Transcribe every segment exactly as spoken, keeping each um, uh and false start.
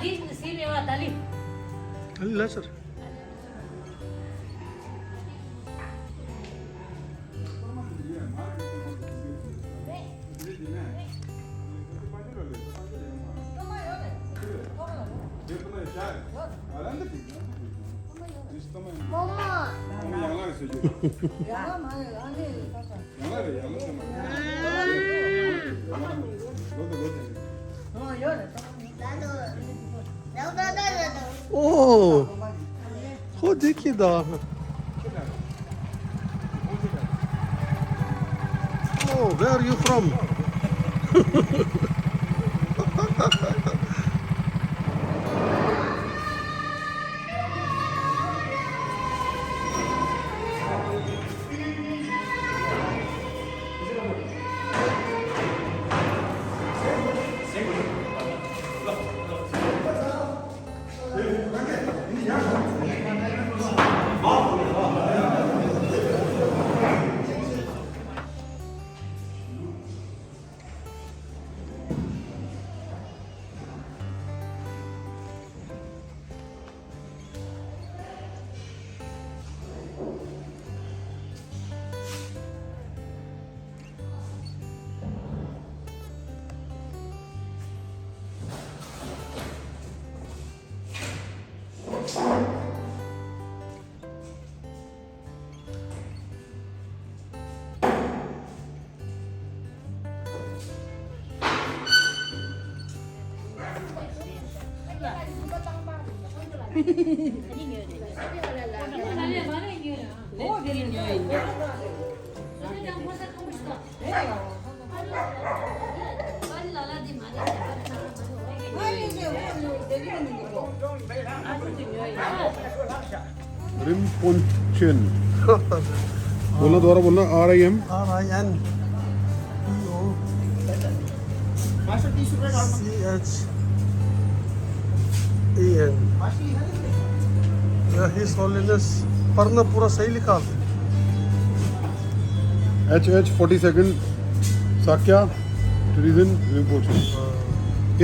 Sí, sí, me va, dale. Dale, Lázaro. Oh, oh, देखिए दा। Oh, where are you from? रिम्पोछेन। बोलना, दोबारा बोलना, R I M. R I N P O C H A N. या, his holiness. पढ़ना पूरा सही लिखा। H H forty second Sakya Trizin Rinpoche.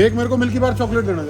एक मेरे को मिल्की बार चॉकलेट देना।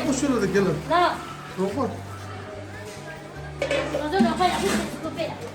ཁུ་ཤུ་ར་དེ་གེ་ལ། ལ། རོགས་པ། ང་ཚོ་རོགས་པ་ཡག་པོ་བྱེད་དགོས་པས།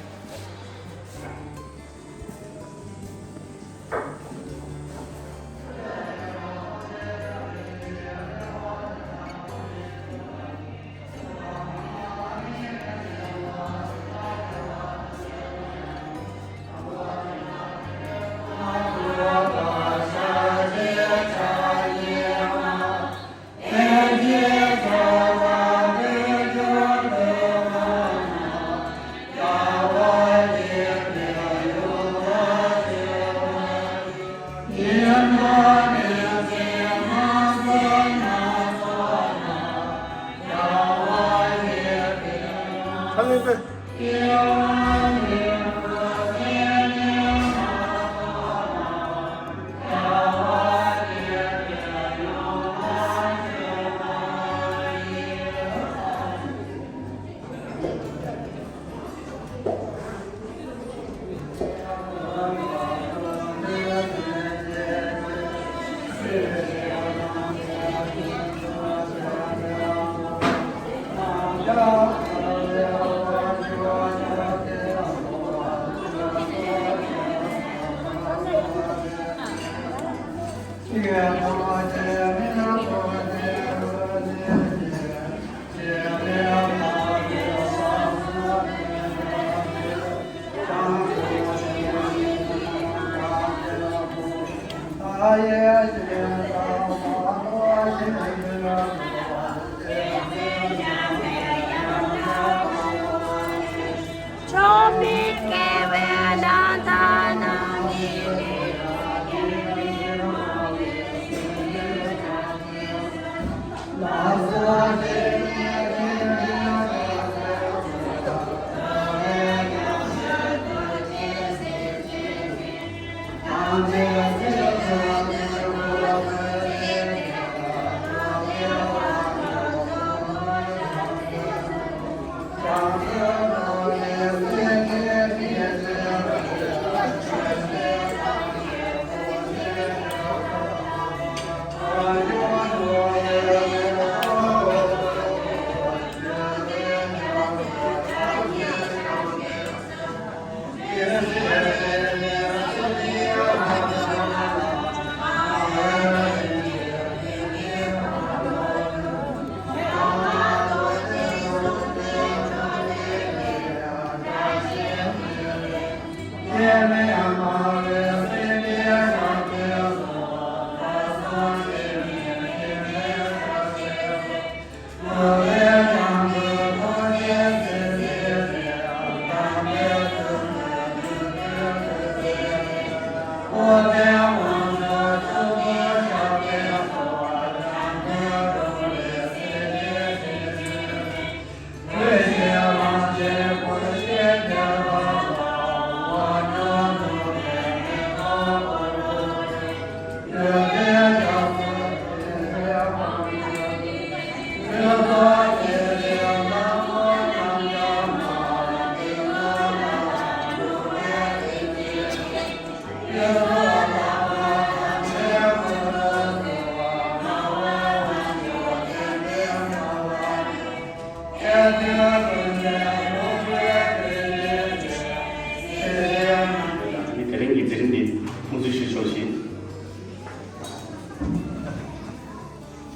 དེ་རིང་གི་མཛད་རིམ་འདི་དབུ་འཛུགས་ཞུ་ཆོག་ཅིང་།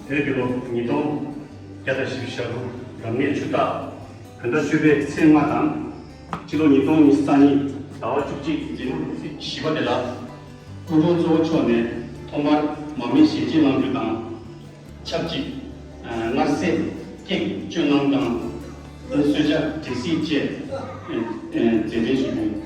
དེ་རིང་འདི་ལོ་ཉིས་སྟོང་བརྒྱ་དང་བཞི་བཅུ་ཞེ་དགུ་རབ་གནས་ཆུ་སྟག་བོད་ཟླ་བཅུ་པའི་ཚེས་ལྔ་དང་། སྤྱི་ལོ་ཉིས་སྟོང་ཉི་ཤུ་རྩ་གཉིས་ཟླ་བ་བཅུ་གཅིག་འཛིན་གྲྭ་བཞི་པ་དེ་ལ། སྐུ་མགྲོན་གཙོ་བོ་མཆོག་ནས་ཐོག་མར་མར་མེ་ཞལ་འབྱེད་གནང་རྒྱུ་དང་། ཆབས་ཅིག་ཨ་སྔར་སྲས་སྐྱེས་སྤྱོད་གནང་དང་། གསོལ་ཇ་སྦྲེལ་སིལ་བཅས་ཨ་ཨ་མཛད་འཕྲིན་ཞུ་རྒྱུ་ཡིན།